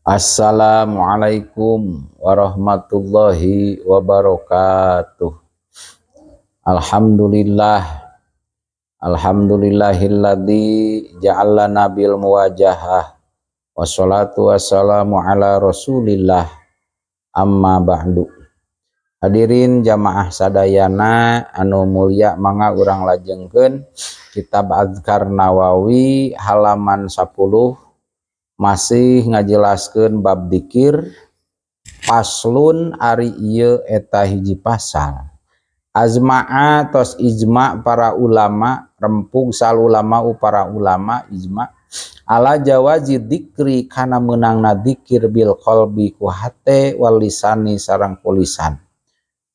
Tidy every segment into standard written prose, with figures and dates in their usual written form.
Assalamualaikum warahmatullahi wabarakatuh. Alhamdulillah. Alhamdulillahilladzi ja'alana bil muwajahah. Wassalatu wassalamu ala Rasulillah. Amma ba'du. Hadirin jamaah sadayana anu mulia, mangga urang lajengkeun kitab Azkar Nawawi halaman 10, masih ngajelaskeun bab dikir. Faslun, ari ieu eta hiji pasal. Ajma'a, tos ijma para ulama, rempug sal ulama, para ulama ijma ala jawazi dzikri, kana meunangna dikir, bil qalbi, ku hate, wal lisani, sareng ku lisan,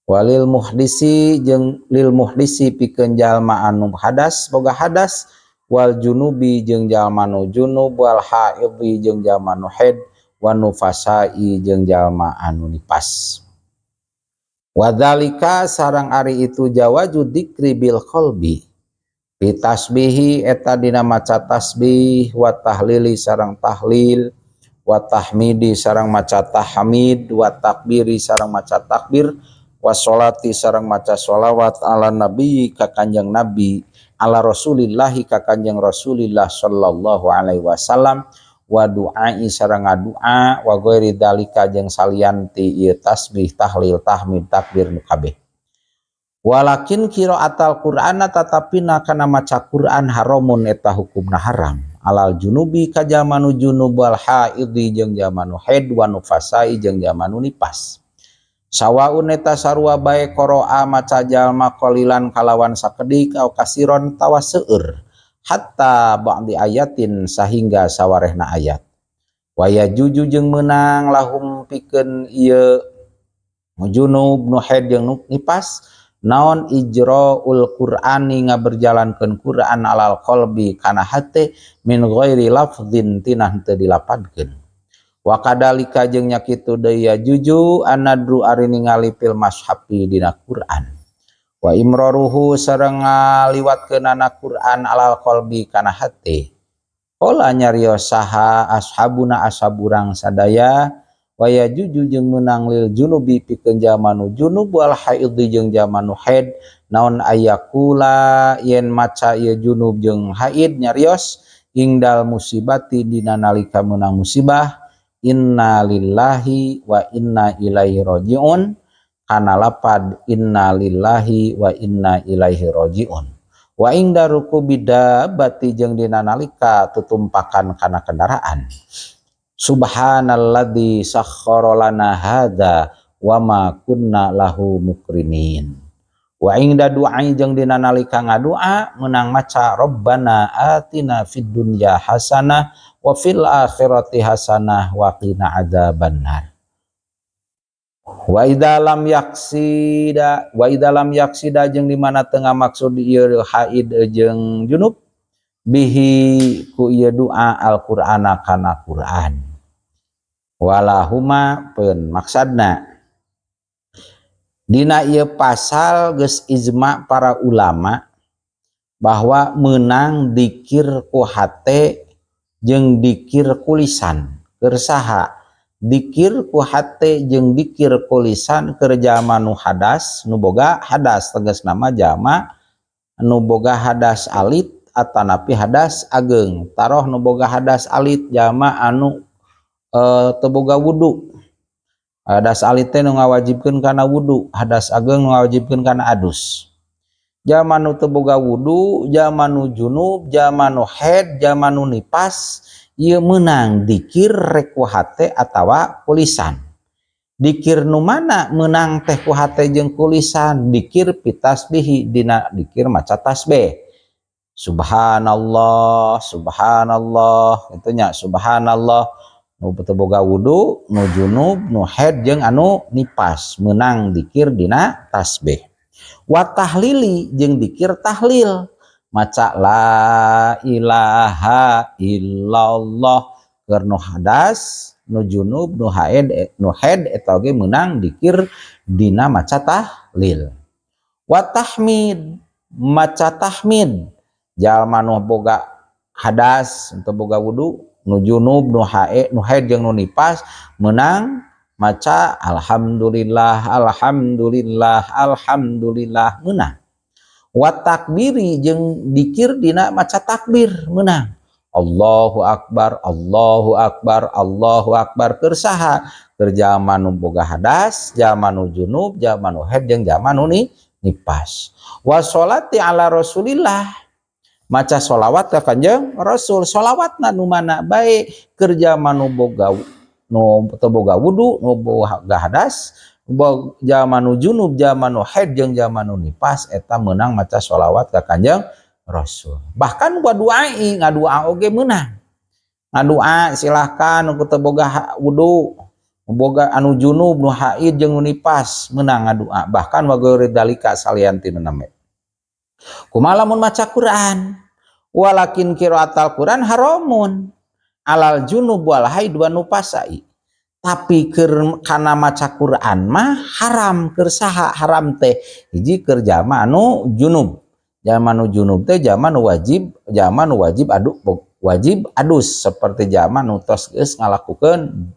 walil muhdisi, jeung lil muhdisi, pikeun jalma anu hadas, boga hadas, wal junubi, jeung jalma nu junub, wal haidhi, jeung jalma nu haid, wan nufasai, jeung jalma anu nipas. Wadzalika, sareng ari itu jawazu dzikri bil qalbi, bi tasbihi, eta dina maca tasbih, wa tahlili, sareng tahlil, wa tahmidi, sareng maca tahmid, wa takbiri, sareng maca takbir, wa sholati, sareng maca sholawat, ala nabi, ka Kanjeng Nabi, ala Rasulillahi, ka Kanjeng Rasulillah sallallahu alaihi wasallam, wa du'ai, sareng ngadua, wa ghairi dalika, jeung salian ti ieu tasbih, tahlil, tahmid, takbir nu kabeh. Walakin qiraatal Qur'ana, tatapina kana maca Qur'an, haramun, eta hukumna haram, alal junubi, ka jalma nu junub, wal haidhi, jeung jalma nu haid, wa nufasai, jeung jalma nu nipas. Sawaun, eta sarua bae, qara'a, maca jalma, qalilan, kalawan sakedik, au kasiron, tawa seueur, hatta ba'di ayatin, sahingga sawarehna ayat. Wa yajuzu, jeung meunang, lahum, pikeun ieu junub, nu haid jeung nu nipas, naon, ijraul Qur'ani, ngaberjalankeun Quran, alal qalbi, kana hate, min ghairi lafdzin, tina henteu dilapadkeun. Wa kadalika, jeung nya kitu deui, yajuzu annadru, ari ningali, fil mushafi, dina Quran, wa imraruhu, sareng ngaliwatkeunana Quran, alal qalbi, kana hate. Qala, nyarios saha, ashabuna, ashab urang sadaya. Wa yajuzu, jeung meunang, lil junubi, pikeun jalma nu junub, wal haidhi, jeung jalma nu haid, naon, ayakula, yen maca ieu junub jeung haid, nyarios, indal musibati, dina nalika meunang musibah, inna lillahi wa inna ilaihi rajiun, kana lapad inna lillahi wa inna ilaihi rajiun, wa inda rukubi dabbati, jeung dina nalika tutumpakan kana kendaraan, subhanalladzi sakhkhara lana hadza wa ma kunna lahu muqrinin. Wa inda du'ai, jeung dina nalika ngadua, meunang maca rabbana atina fid dunya hasanah wa fil akhirati hasanah wa qina adzabannar. Wa idza lam yaqsida, wa idza lam yaqsida, jeung di mana teu ngamaksud ieu haid jeung junub, bihi, ku ieu doa, Al-Qur'ana, kana Qur'an. Walahuma peun maksadna dina ieu pasal geus ijma para ulama bahwa meunang dikir ku hate jeung dikir ku lisan. Keur saha dikir ku hate jeung dikir ku lisan? Keur jalma nu hadas, nu boga hadas, tegasna mah jalma nu boga hadas alit atanapi hadas ageng. Taroh nu boga hadas alit, jalma anu teu boga wudu. Hadas alit teh nu ngawajibkeun kana wudu, hadas ageng nu ngawajibkeun kana adus. Jalma nu teu boga wudu, jalma nu junub, jalma nu haid, jalma nu nipas, ieu meunang dikir rek ku hate atawa ku lisan. Dikir nu mana meunang teh ku hate jeung ku lisan? Dikir bitasbihi, dina dikir maca tasbih, subhanallah, subhanallah itu nya, subhanallah. Nu teu boga wudu, nu junub, nu haid jeung anu nipas meunang dikir dina tasbih. Wa tahlili, jeung dikir tahlil, maca la ilaha illallah. Keur nu hadas, nu junub, nu haid, nu haid eta oge meunang dikir dina maca tahlil. Wa tahmid, maca tahmid. Jalma nu boga hadas, teu boga wudu, Nu junub, nu hae, nu haid jeung nu nipas menang maca alhamdulillah, alhamdulillah, alhamdulillah, menang. Wa takbiri, jeung dikir dina maca takbir menang. Allahu akbar, Allahu akbar, Allahu akbar. Keur saha? Keur jalma nu boga hadas, jalma nu junub, jalma nu haid jeung jalma nu nipas. Wa sholati ala Rasulillah, maca sholawat ka Kanjeng Rasul. Sholawatna nu mana bae, keur jalma nu boga, nu teu boga wudu, nu boga hadas, jalma nu junub, jalma nu haid jeung jalma nu nipas, eta meunang maca sholawat ka Kanjeng Rasul. Bahkan wa duai, ngadua oge meunang. Ngadua silahkan, nu teu boga wudu, boga anu junub, nu haid jeung nu nipas meunang ngadua. Bahkan wa ghairi dalika, salian tina name. Kumaha lamun maca Quran? Walakin qiraatal Quran haramun alal junub wal haid wa nufasai. Tapi keur kana maca Quran mah haram. Keur saha haram teh? Hiji, keur jalma anu junub. Jalma nu junub teh jalma nu wajib, jalma nu wajib adu, wajib adus, seperti jalma nu tos geus ngalakukeun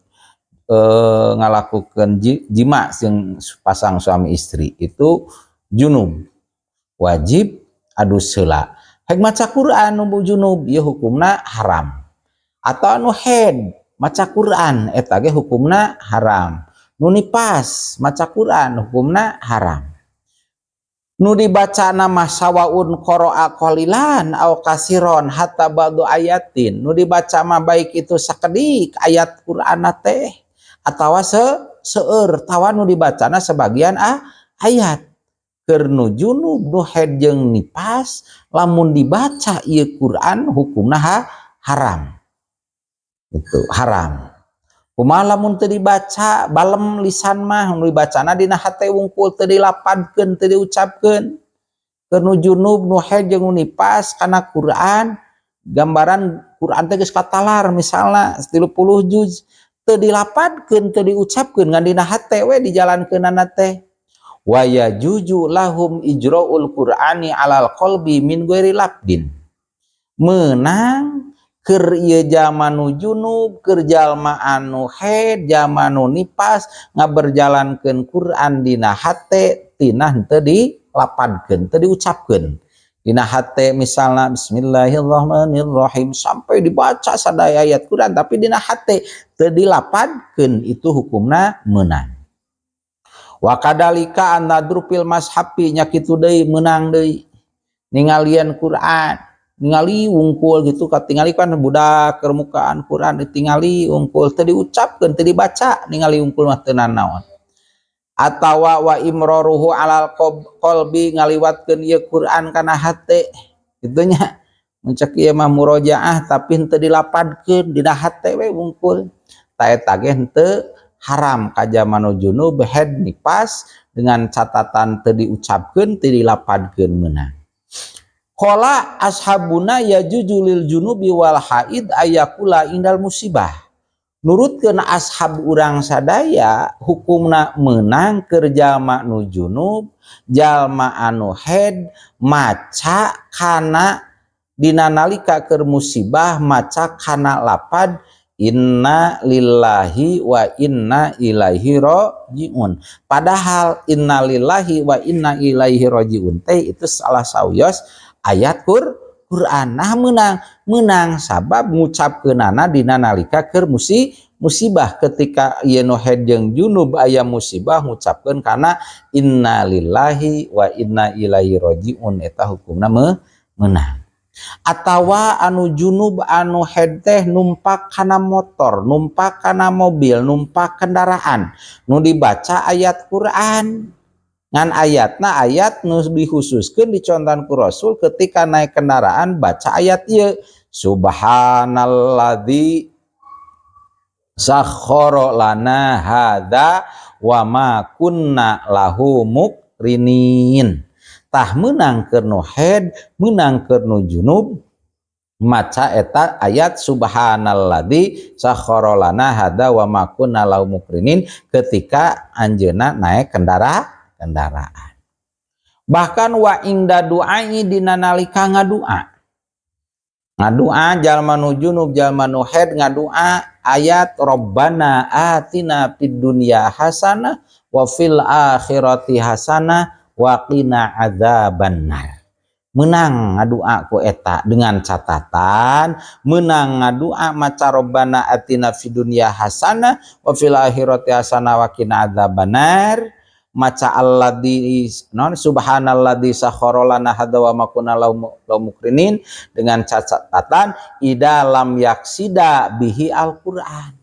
jima jeung pasang suami istri, itu junub, wajib adus heula. Hek maca Quran nu junub ieu hukumna haram. Atau anu haid maca Quran eta ge hukumna haram. Nu nipas maca Quran hukumna haram. Nu dibaca nama sawaun qara'a qalilan au kasiron hatta ba'du ayatin. Nu dibaca mah baik itu sakedik ayat Quran teh atawa seueur, tawa nu dibacana sebagian ayat. Keur nu junub, nu haid jeung nipas, lamun dibaca ieu Quran hukumna haram. Itu haram. Kumaha lamun teu dibaca, balem lisan mah, nu dibacana dina hate wungkul, teu dilapadkeun, teu diucapkeun? Keur nu junub, nu haid jeung nu nipas kana Quran, gambaran Quran teh geus katalar misalna 30 juz, teu dilapadkeun, teu diucapkeun, ngan dina hate we dijalankeunana teh. Wa yajuzu lahum ijra'ul Qur'ani alal qalbi min ghairi lafdin. Menang keur ieu jalma nu junub, keur jalma anu haid, jalma nu nipas ngaberjalankeun Quran dina hate tina henteu dilapadkeun, teu diucapkeun. Dina hate misalna bismillahirrahmanirrahim sampai dibaca sadaya ayat Quran, tapi dina hate teu dilapadkeun, itu hukumna meunang. Wa kadalika an-nadru fil mashafi, nya kitu deui, meunang deui ningalian Quran, ningali wungkul gitu, katingali kan budak keur mukaan Quran ditingali wungkul, teu diucapkeun, teu dibaca, ningali wungkul mah teu nanaon. Atawa wa imraruhu alal qalbi, ngaliwatkeun ieu Quran kana hate kitu nya. Mun cek ieu mah murojaah, tapi henteu dilapadkeun, dina hate we wungkul. Ta eta ge henteu haram ka jalma nu junub, haid, nipas, dengan catatan teu diucapkeun, teu dilapadkeun meunang. Qala ashabuna yajuzu lil junubi wal haid ayakula indal musibah. Nurutkeun ashab urang sadaya, hukumna meunang keur jalma nu junub, jalma anu haid, maca kana dina nalika keur musibah, maca kana lapad inna lillahi wa inna ilaihi rajiun. Padahal inna lillahi wa inna ilaihi rajiun teh itu salah sawios ayat Quran. Nah, menang, menang sabab ngucapkeunana dina nalika keur musibah. Ketika ieu nu haid jeung junub aya musibah, ngucapkeun kana inna lillahi wa inna ilaihi rajiun, eta hukumna meunang. Atawa anu junub, anu haid teh numpak kana motor, numpak kana mobil, numpak kendaraan, nu dibaca ayat Quran, ngan ayatna ayat nu dikhususkeun, dicontohan ku Rasul ketika naik kendaraan baca ayat ieu, subhanalladzi sakhkhara lana hadza wa ma kunna lahu muqrinin. Tah, meunang keur nu haid, meunang keur nu junub maca eta ayat subhanalladzi sakhkhara lana hadza wa ma kunna lahu muqrinin ketika anjeunna naik kendaraan. Bahkan wa inda du'ai, dina nalika ngadua. Ngadua jalma nu junub, jalma nu haid, ngadua ayat Rabbana atina fid dunya hasanah wa fil akhirati hasanah wa qina adzabannar. Menang ngadua ku eta, dengan catatan menang ngadua maca Rabbana atina fid dunya hasanah wa fil akhirati hasanah wa qina adzabannar, maca alladzi non subhanalladzi sakhkhara lana hadza wa ma kunna lahu muqrinin, dengan catatan idza lam yaqsida bihi Al-Qur'an,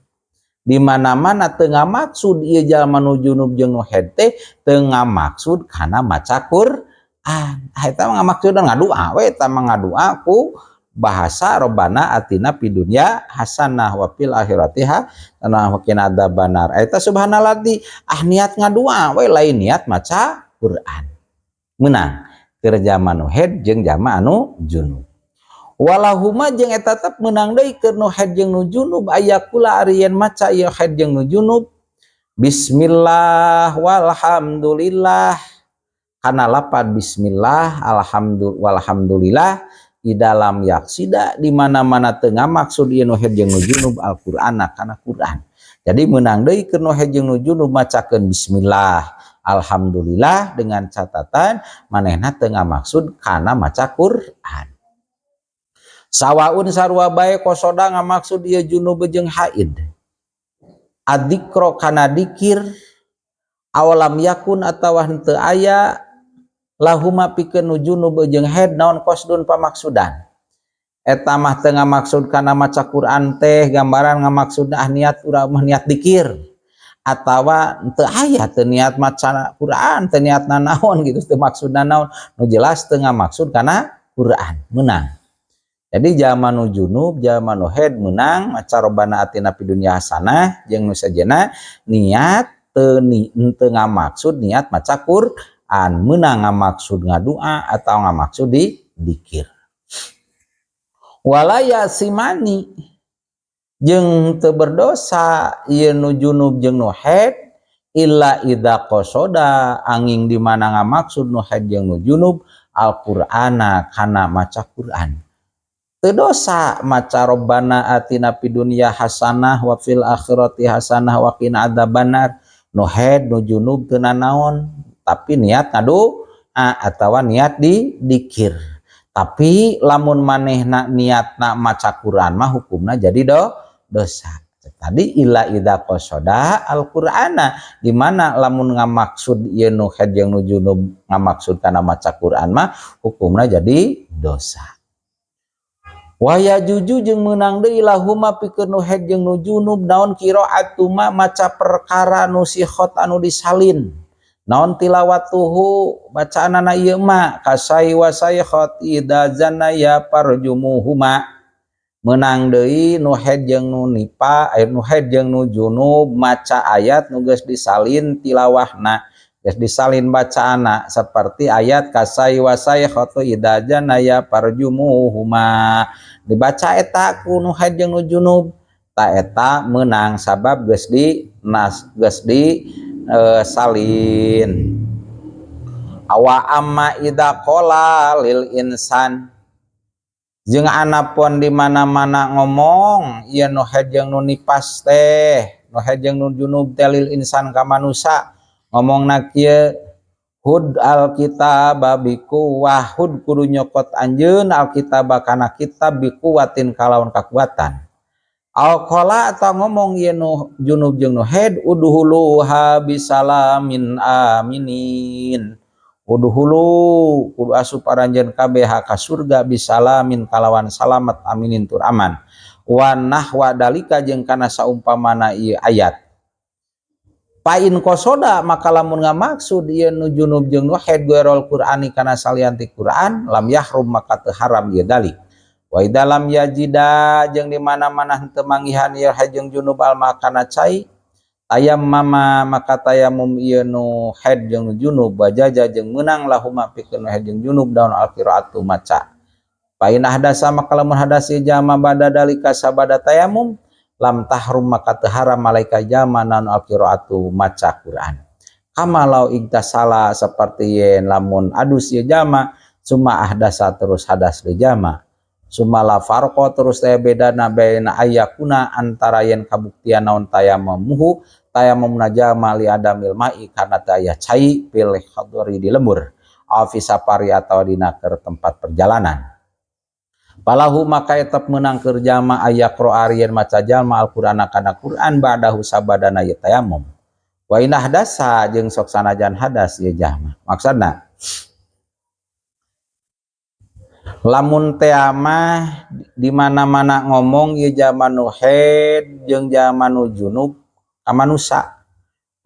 di mana-mana teu ngamaksud ieu jalma nu junub jeung nu haid teh teu ngamaksud kana maca Qur'an. Ah, eta mah ngamaksudna ngadua we, eta mah ngadua ku bahasa Rabbana atina fid dunya hasanah wa fil akhirati hasanah wa qina adzabannar. Eta subhanalladzi, ah, niat ngadua we, lain niat maca Quran. Menang keur jalma nu haid jeung jalma anu junub. Walahuma jeung eta tetep menang deui keur nu haid jeung nu junub ayaqula ari yen maca ieu haid jeung nu junub bismillah walhamdulillah, kana lapad bismillah alhamdulillah walhamdulillah, di dalam yaqsida di mana-mana teu ngamaksud ieu nu haid jeung nu junub Al-Qur'an kana Quran. Jadi menang deui keur nu haid jeung nu junub macakeun bismillah alhamdulillah dengan catatan manehna teu ngamaksud kana maca Quran. Sawaun sarua bae qasoda ngamaksud ieu junub jeung haid adzikra kana dikir aw lam yakun atawa henteu aya lahuma pikeun nu junub jeung haid naon qasdun pamaksudan. Eta mah teu ngamaksud kana maca Quran teh, gambaran ngamaksudna, ah, niat urang mah niat dikir atawa teu aya, teu niat maca Quran, teu niat nanaon gitu, teu maksudna naon, nu jelas teu ngamaksud kana Quran, menang. Jadi jalma nu junub, jalma nu haid menang maca Robbana atina fid dunya hasanah jeung nu sejenna, niat teu teu ngamaksud niat maca Quran, menang ngamaksud ngadua atau ngamaksud di dikir. Wala ya'tsimani jeung teu berdosa ieu nu junub jeung nu haid illa idza qasada anging di mana ngamaksud nu haid jeung nu junub Al-Qur'ana kana maca Quran. Teu dosa maca Robbana atina fid dunya hasanah wa fil akhirati hasanah wa qina adzabannar. Nu haid nu junub teu nanaon, tapi niat ngadua atawa niat di dikir. Tapi lamun manehna niatna maca Quran mah hukumna jadi dosa. Tadi illa idza qasada Al-Qur'ana, di mana lamun ngamaksud ieu nu haid jeung nu junub ngamaksud kana maca Quran mah hukumna jadi dosa. Wa yajuzu jeung meunang deui lahuma pikeun nu haid jeung nu junub naon qiraatu ma maca perkara nu sikhot anu disalin. Naon tilawatuhu bacaanana ieu ma kasai wa saykhot idza zanaya farjumuhuma. Menang deui nu haid jeung nu nipa, nu haid jeung nu junub maca ayat nu geus disalin tilawahna, geus disalin bacaanna, seperti ayat kasai wa saykhot idza zanaya farjumuhuma. Dibaca eta ku nu haid jeung nu junub, ta eta meunang sabab geus di nas, geus di salin. Awa amma idza qala lil insan jeung anapun di mana-mana ngomong ieu nu haid jeung nu nipas teh, nu haid jeung nu junub teh lil insan ka manusa, ngomongna kieu: khudz alkitab biquwwah, khudz kudu nyokot anjeun alkitab kana kitab biquwwatin kalawan kakuatan. Aw qala atau ngomong ieu nu junub jeung nu haid udkhuluha bisalamin aminin, udkhulu kudu asup aranjeun kabeh ka surga bisalamin kalawan salamat aminin tur aman, wa nahwa dalika jeung kana saumpamana ieu ayat. Fa in qasoda maka lamun ngamaksud ieu nu junub jeung nu haid ghairul Qur'ani kana salian ti Qur'an lam yahrum maka teu haram ieu dalik. Wa idza lam yajida jeung di mana-mana henteu manggihan ieu haid jeung junub alma kana cai tayammama maka tayamum ieu nu haid jeung nu junub wajaza jeung meunang lahuma pikeun nu haid jeung junub daun alqiraatu maca. Fa in ahdasa maka lamun hadas ieu jalma bada dalika sabada tayamum lam tahrum maka teu haram alaika jalma naon alqiraatu maca Quran. Kama lau igtasala seperti yen lamun adus ieu jalma summa ahdasa terus hadas deui jalma. Sumala farqa terus teh bedana baina ayakuna antara yen kabuktian naon tayamumuhu tayamumna jalma li adamil ma'i karena teu aya cai fil hadori di lembur aw fi safari atawa dina keur tempat perjalanan. Falahu maka etep meunang keur jalma ayaqra yen maca jalma Al-Qur'an kana Qur'an ba'dahu sabadana ye tayamum. Wa in ahdasa jeung sok sanajan hadas ieu jalma. Maksudna lamun teh mah di mana-mana ngomong ieu jalma nu haid jeung jalma nu junub ka manusa.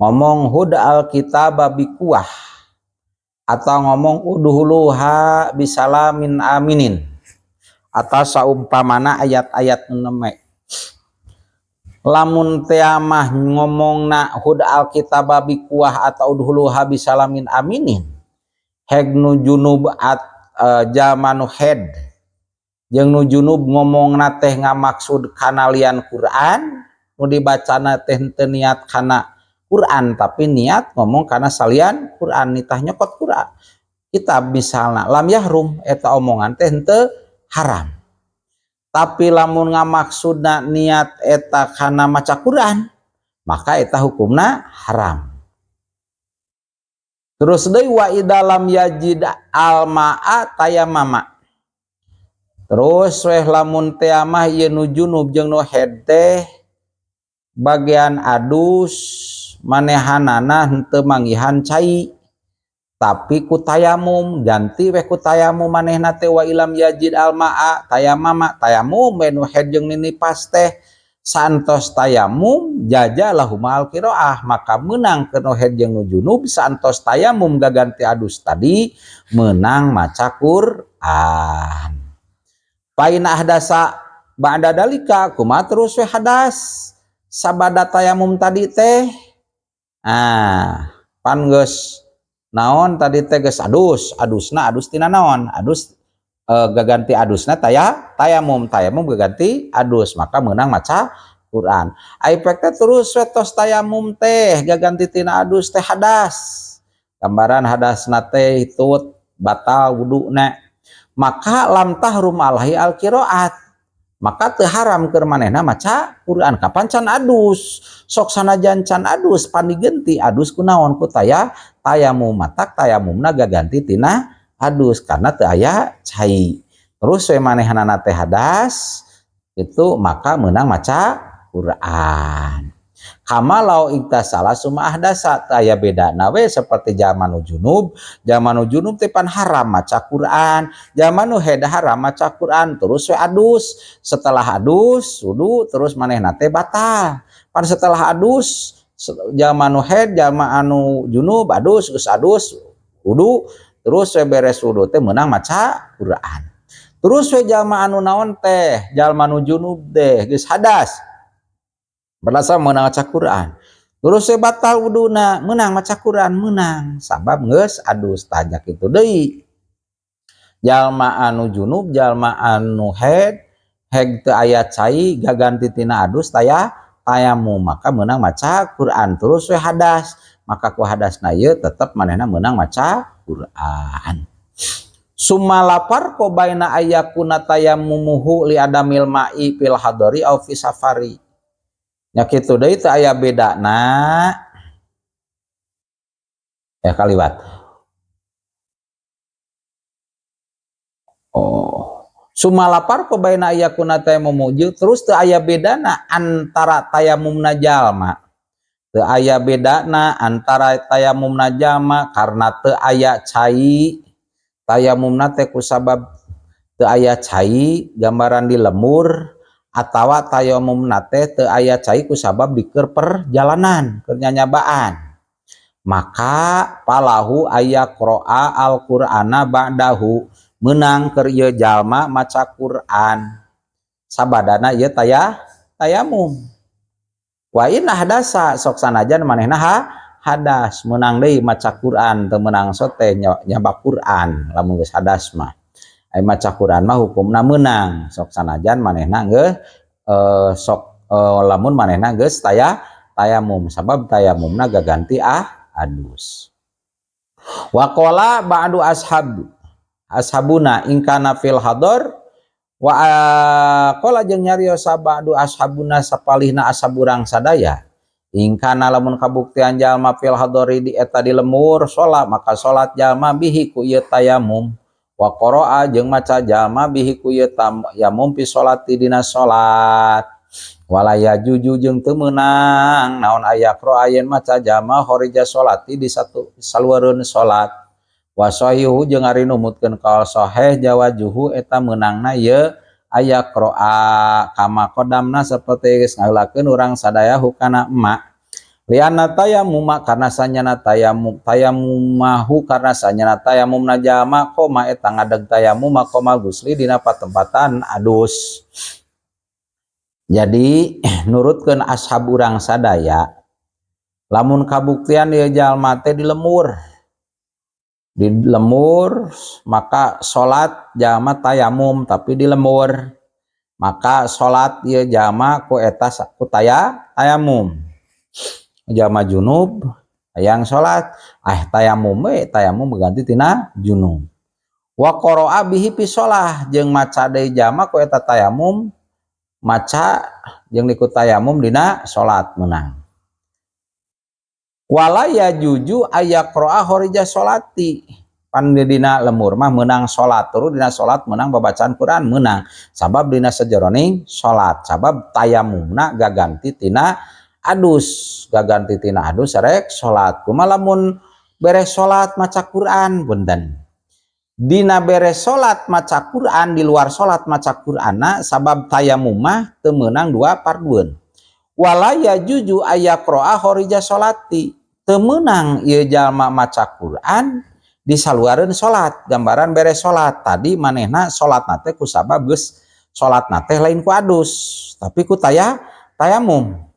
Ngomong hud alkitab bikuah atau ngomong udhuluha bisalamin aminin atau saumpamana ayat-ayat neme. Lamun teh mah ngomongna hud alkitab bikuah atau udhuluha bisalamin aminin heg nu junub at jalma nu haid jeung nu junub ngomongna teh ngamaksud kana lian Quran nu dibacana teh henteu niat kana Quran tapi niat ngomong kana salian Quran nitah nyokot Quran kitab misalna lam yahrum eta omongan teh henteu haram. Tapi lamun ngamaksudna niat eta kana maca Quran maka eta hukumna haram. Terus deui wa idalam yajid almaa tayamama. Terus weh lamun teh mah ieu nu junub jeung nu haid teh bagian adus manehanana henteu manggihan cai tapi ku tayamum ganti weh ku tayamum manehna teh wa ilam yajid almaa tayamama tayamum we nu haid jeung ninipas teh santos tayamum jaza lahuma alqiroah maka menang ke nu haid jeung nu junub santos tayamum gaganti adus tadi menang maca Quran. Fa in ahdasa ba'da dalika kumaha terus we hadas sabada tayamum tadi teh pan geus naon tadi teh geus adus adusna adus tina naon adus gaganti adusna tayamum tayamum gaganti adus maka menang maca Quran. Ai pek teh terus we tos tayamum teh gaganti tina adus teh hadas gambaran hadasna teh hitut batal wuduna maka lam tahrum alaihi alqiraat maka teu haram keur manehna maca Quran kapan can adus sok sanajan can adus pan digenti adus kunaon ku tayamum matak tayamumna gaganti tina adus karena teu aya cai. Terus we manehanana teh hadas itu maka meunang maca Quran. Kama lau iktasala summa ahdasa teu aya bedana we seperti zaman nu junub, zaman nu junub teh pan haram maca Quran, zaman nu haid haram maca Quran terus we adus, setelah adus wudu terus manehna teh batal. Pan setelah adus zaman nu haid, zaman anu junub adus geus adus wudu terus we beres wudu teh meunang maca Quran. Terus we jalma anu naon teh, jalma nu junub teh geus hadas berasa meunang maca Quran. Terus we batal wuduna meunang maca Quran meunang sabab geus adus tanya kitu deui. Jalma anu junub, jalma anu haid, haid teu aya cai gaganti tina adus tayamum maka meunang maca Quran. Terus we hadas maka ku hadasna ieu tetep manehna meunang maca Quran. Summa lapar ko baina ayakuna tayamumuhu li adamil ma'i fil hadari au fi safari. Nya kitu deui teu aya bedana. Ya kaliwat. Oh. Summa lapar ko baina ayakuna tayamumuhu terus teu aya bedana antara tayamumna jalma. Teu aya bedana antara tayamumna jalma karena teu aya cai. Tayamumna teh kusabab teu aya cai gambaran di lemur atawa tayamumna teh teu aya cai kusabab di keur perjalanan keur nyanyabaan. Maka palahu ayaqra'a al-Qur'ana ba'dahu meunang keur ieu jalma maca Quran sabadana ieu tayamum. Wa in ahdasa sok sanajan manehna hadas meunang deui maca Quran teu meunang sote nyaba Quran lamun geus hadas mah. Ai maca Quran mah hukumna meunang sok sanajan manehna geus sok lamun manehna geus tayamum sabab tayamumna gaganti adus. Wa qala ba'du ashabuna in kana fil hadar Wa qala jeung nyarios ba'du ashabuna sapalihna ashab urang sadaya, in kana lamun kabuktian jalma fil hadari di eta di lemur salat, maka salat jalma bihi ku ieu tayamum, wa qara'a jeung maca jalma bihi ku ieu tayamum fi sholati dina salat. Wala yajuzu jeung teu meunang naon aya qira'a yen maca jalma kharija sholati di satu saluareun salat. Wa sahihu jeung ari numutkeun kaul sahih jawazuhu eta meunangna ieu aya qira'a kama qadamna seperti geus ngaheulakeun urang sadaya hukana emak. Lianna tayamuma karena sanyana tayamum, tayamumahu karena sanyana tayamumna jalma koma eta ngadeg tayamum koma gusli dina patempatan adus. Jadi nurutkeun ashab urang sadaya, lamun kabuktian ieu jalma teh di lemur, di lemur maka salat jalma tayamum tapi di lemur, maka salat ieu jalma ku eta ku tayamum. Jalma junub hayang salat, tayamum we, tayamum berganti tina junub. Wa qara'a bihi fi shalah jeung maca deui jalma ku eta tayamum, maca jeung ku tayamum dina salat meunang. Wala yajuzu ayaqra'a kharija sholati, pan dina lemur mah meunang salat, turun dina salat meunang babacaan Quran meunang, sabab dina sajeroning salat, sabab tayamumna gaganti tina adus, gaganti tina adus rek salat. Kumaha lamun beres salat maca Quran? Punten, dina beres salat maca Quran, di luar salat maca Quranna, sabab tayamum mah teu meunang dua pardueun. Wala yajuzu ayaqra'a kharija sholati, teu meunang ieu jalma maca Quran di saluareun salat. Gambaran beres salat tadi manehna salatna teh kusabab geus salatna teh lain ku adus tapi ku tayamum.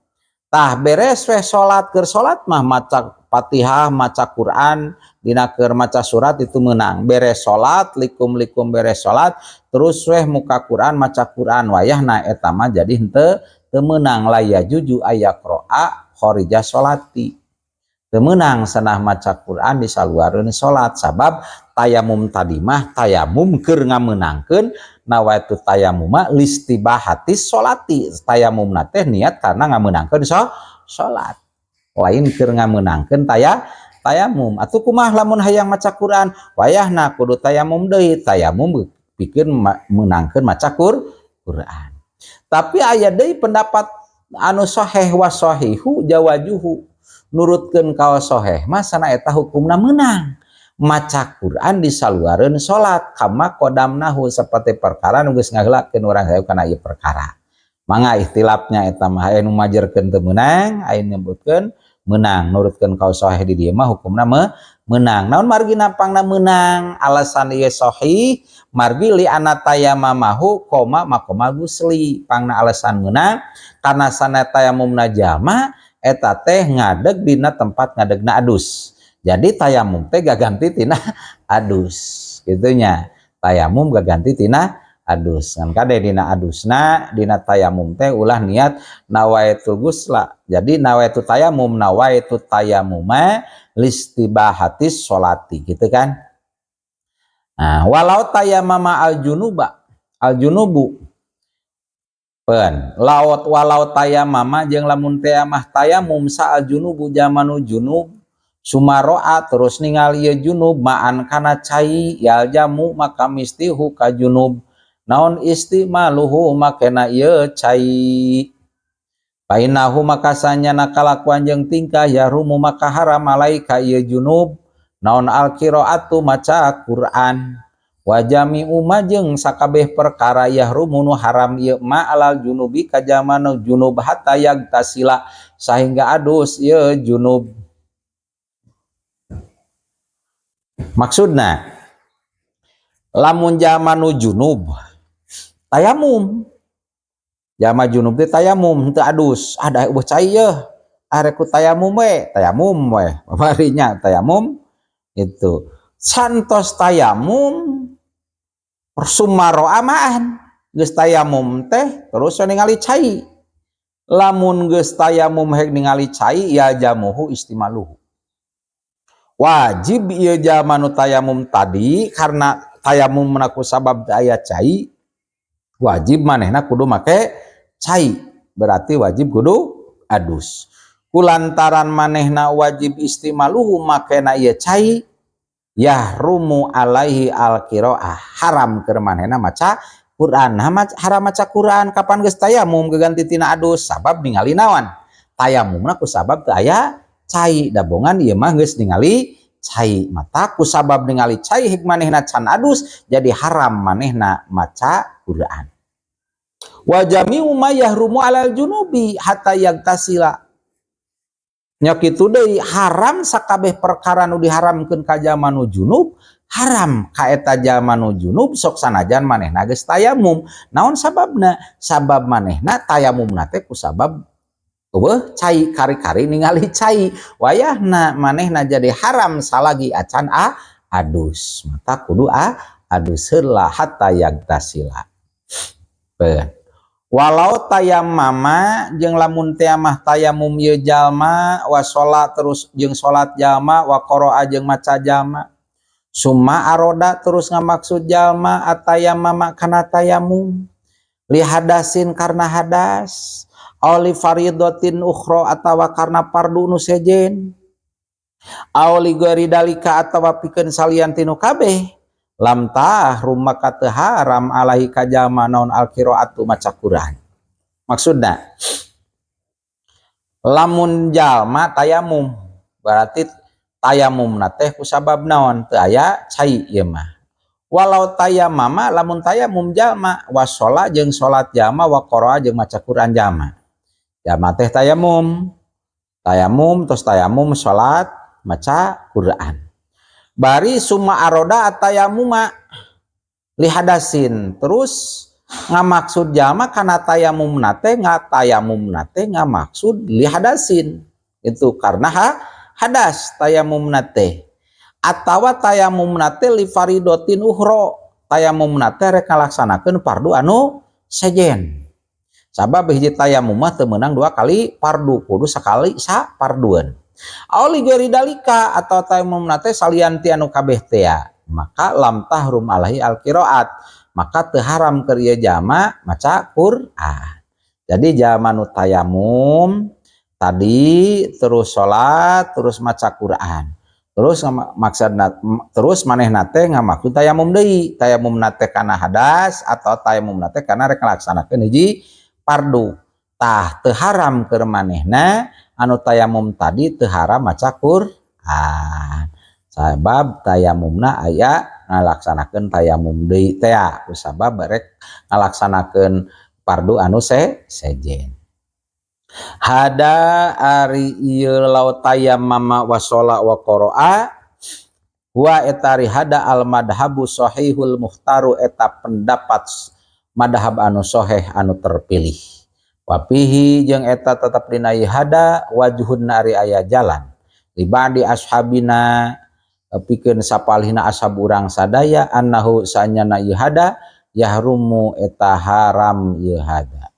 Tah beres weh salat, keur salat mah maca Fatihah, maca Quran, dina keur maca surat itu meunang. Beres salat likum-likum beres salat terus weh muka Quran maca Quran, wayahna eta mah jadi henteu teu meunang. La yajuzu ayaqra'a kharija sholati, teu meunang sanah maca Quran di saluareun salat, sabab tayamum tadi mah tayamum keur ngamenangkeun nawaitu tayamuma listibahati sholati, tayamumna teh niat karena ngamenangkeun salat, lain keur ngamenangkeun tayamum. Atuh kumaha lamun hayang maca Quran? Wayahna kudu tayamum deui, tayamum pikeun meunangkeun maca Quran. Tapi aya deui pendapat anu sahih, wa sahihu jawazuhu, nurutkeun kaul sahih mah sana eta hukumna meunang maca Quran di saluareun salat, kama qadamnahu seperti perkara nu geus ngaheulakeun urang saeu kana ieu perkara. Mangga ikhtilafnya eta mah aya nu majerkeun teu meunang, aya nyebutkeun meunang. Nurutkeun kaul sahih di dieu mah hukumna meunang. Naon margina pangna meunang? Alasan ieu sahih margi li anna tayamamahu koma maqamal gusli, pangna alasan meunang karena sana tayamumna jalma eta teh ngadeg dina tempat ngadegna adus. Jadi tayamum teh gaganti tina adus gitunya, tayamum gaganti tina adus. Ngan kade dina adusna, dina tayamum teh ulah niat nawaitul gusla. Jadi nawaitu tayamum, nawaitu tayamuma listibahatis sholati gitu kan. Nah, walau tayamama al junuba al junubu pen laut, walau tayamama jeung lamun teh mah tayamum sa al junubu jamanu junub, sumaroa terus ningali ieu junub maan kana cai, yalzamu maka misti hu ka junub naon istimaluhu makena ieu cai. Painahu maka sanyana kalakuan jeung tingkah yahrumu maka haram alaika ieu junub naon al qiraatu maca Quran. Wa jami'u ma jeung sakabeh perkara yahrumu nu haram ieu ma alal junubi ka jalma junub hatta yagtasila sehingga adus ieu junub. Maksudna lamun jalma nu junub tayamum, jalma junub teh tayamum henteu adus, ada eueuh cai yeuh, arek ku tayamum we, tayamum we babarinya tayamum itu santos tayamum sumaro amaan geus tayamum teh terus ningali cai. Lamun geus tayamum hek ningali cai, ya jamuhu istimaluhu, wajib ieu jalma nu tayamum tadi karena tayamum menaku sabab aya cai, Wajib manehna kudu make cai, berarti wajib kudu adus. Kulantaran manehna wajib istimaluhu makena ieu cai, yahrumu alaihi alqiroah, haram keur manehna maca Quran. Nah, haram maca Quran kapan geus tayamum geganti tina adus, sabab ningali naon? Tayamumna ku sabab teu aya cai, dabongan ieu mah geus ningali cai. Mata ku sabab ningali cai hik manehna can adus, jadi haram manehna maca Quran. Wa jami'u ma yahrumu alal junubi hatta yagtasila, nya kitu deui haram sakabeh perkara nu diharamkeun ka jalma nu junub, haram ka eta jalma nu junub sok sanajan manehna geus tayamum. Naon sababna? Sabab manehna tayamumna teh ku sabab euweuh cai, kari-kari ningali cai, wayahna manehna jadi haram salagi acan adus. Mata kudu adus heula hatta yagtasila. Walau tayammama, jeung lamun teh mah tayamum ieu jalma, wa sholat, terus jeung salat jalma, wa qara'a, jeung maca jalma, summa aroda, terus ngamaksud jalma, atayammama kana tayamum, li hadasin karena hadas, aw li faridatin ukhra, atawa karena fardu nu sejen, aw li ghairi dalika, atawa pikeun salian tinu kabeh, lam tahrum, maka teu haram alaihi ka jalma naon alqiraatu maca Quran. Maksudna lamun jalma tayamum, berarti tayamumna teh kusabab naon? Teu aya cai ieu mah. Walau tayammama, lamun tayamum jalma, wa sholat, jeung salat jalma, wa qara'a, jeung maca Quran jalma. Jalma teh tayamum, tayamum, terus tayamum, salat, maca Quran. Bari summa aroda atayamuma li hadasin, terus ngamaksud jalma kana tayamum nate, ngatayamum nate ngamaksud li hadasin, itu karena hadas tayamum nate, atawa tayamum nate li faridotin ukhro, tayamum nate rek ngalaksanakeun fardu anu sejen. Sabab hiji tayamum mah teu meunang dua kali fardu, kudu sakali sa fardueun. Aw li ghairi dalika, atau tayamum nate salian ti anu kabeh teh, maka lam tahrum alaihi alqiraat, maka teu haram keur ieu jalma maca Quran. Jadi jalma nu tayamum tadi, terus salat, terus maca Quran, terus maksudna, terus manehna teh ngamaksud tayamum deui, tayamum nate kana hadas atau tayamum nate kana rek ngalaksanakeun hiji fardu, tah teu haram keur manehna anu tayamum tadi, teu haram maca Quran, sabab tayamumna aya ngalaksanakeun tayamum deui teh kusabab rek ngalaksanakeun fardu anu sejen. Hada, ari ieu law tayammama wa shola wa qara'a, huwa eta ari hada al madhabu sahihul mukhtaru, eta pendapat madhab anu soheh anu terpilih. Wafihi, jeung eta tetep dina hada, wajhun, ari aya jalan, liba'di ashabina, pikeun sapalihna ashab urang sadaya, annahu sanyana ieu hada yahrumu, eta haram ieu hada.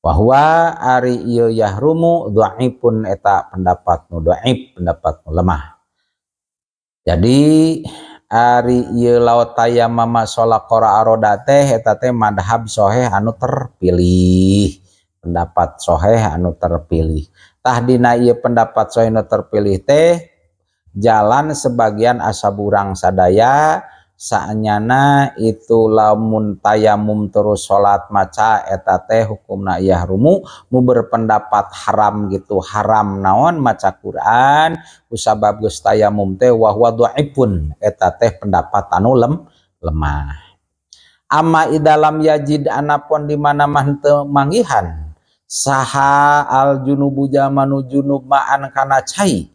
Bahwa ari ieu yahrumu dhaifun, eta pendapat nu dhaif, pendapat nu lemah. Jadi ari ieu law tayammama sholat qara aroda teh, eta teh madhab soheh anu terpilih, pendapat soheh anu terpilih. Tah, dina ieu pendapat soheh anu terpilih teh jalan sebagian ashab urang sadaya, saanyana itu lamun tayamum terus salat maca eta teh hukumna yahrumu. Nu berpendapat haram gitu, haram naon? Maca Quran kusabab geus tayamum teh, wa huwa dhaifun, eta teh pendapat anu lemah. Amma idalam yajid, anapun di mana mah teu manggihan saha al junubu jalma nu junub ma'an kana cai,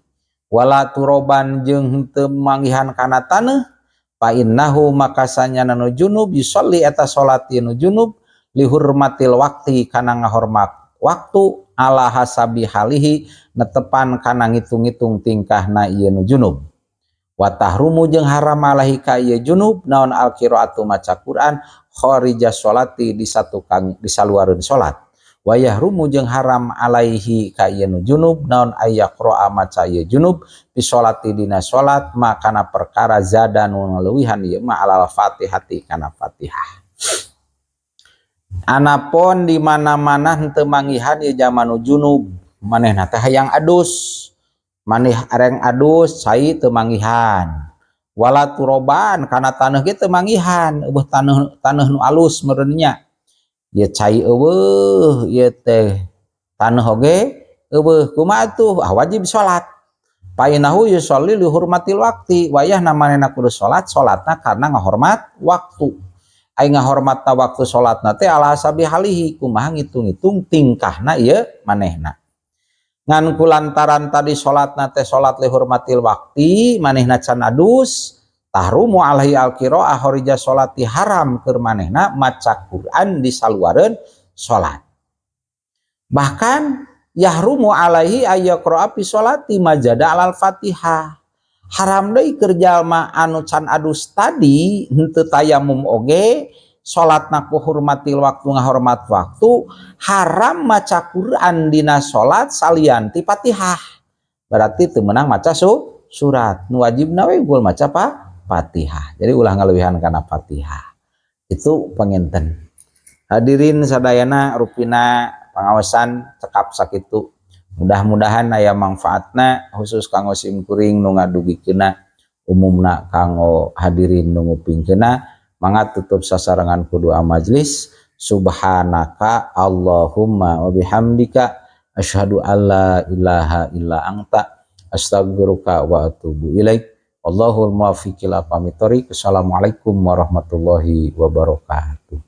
wala turoban, jeung henteu manggihan kana taneuh, fa innahu, maka sanyana nu junub, yusolli, eta salat nu junub, lihurmatil waqti, kana ngahormat waktu, ala hasabi halihi, netepan kana ngitung-ngitung tingkahna ieu nu junub. Wa tahrumu, jeung haram alaihi ka ieu junub naon al qiraatu maca Quran, kharija sholati, di satukang di saluareun salat. Wa yahrumu, jeung haram alaihi ka ieu nu junub naon ayyaqra'a maca ieu junub fi sholati dina salat makana perkara zada nu ngaleuwihan ieu ma alal fatihati kana Fatihah. Anapun di mana-mana henteu manggihan ieu jalma nu junub, manehna teh hayang adus, maneh areng adus cai teu manggihan, wala turoban kana taneuh ge teu manggihan, euweuh taneuh, taneuh nu alus meureun nya. Ieu cai euweuh, ieu teh taneuh oge euweuh, kumaha atuh? Ah, wajib salat. Fa innahu yusolli li hurmatil waqti, wayahna manehna kudu salat, salatna karena ngahormat waktu. Ai ngahormatna waktu salatna teh ala hasabi halihi, kumaha ngitung-ngitung tingkahna ieu manehna. Ngan kulantaran tadi salatna teh salat li hurmatil waqti, manehna can adus, tahrumu alaihi alqiraah kharija sholati, haram keur manehna maca Quran di saluareun salat. Bahkan yahrumu alaihi ayyaqra'a fi sholati ma zada alal Fatihah. Haram deui keur jalma anu can adus tadi, henteu tayamum oge, salatna ku hurmatil waktu, ngahormat waktu, haram maca Quran dina salat salian ti Fatihah. Berarti teu meunang maca surat. Nu wajibna we gul maca Fatihah. Jadi ulah ngaleuwihan kana Fatihah. Itu panginten. Hadirin sadayana, rupina pangaosan cekap sakitu. Mudah-mudahan aya manfaatna khusus kanggo sim kuring nu ngadugikeunna, umumna kanggo hadirin nu ngupingkeunna. Mangga tutup sasarengan ku doa majlis. Subhanaka Allahumma wa bihamdika asyhadu alla ilaha illa anta astaghfiruka wa atubu ilaik. Wallahul muwaffiq ila aqwamit thoriq. Assalamualaikum warahmatullahi wabarakatuh.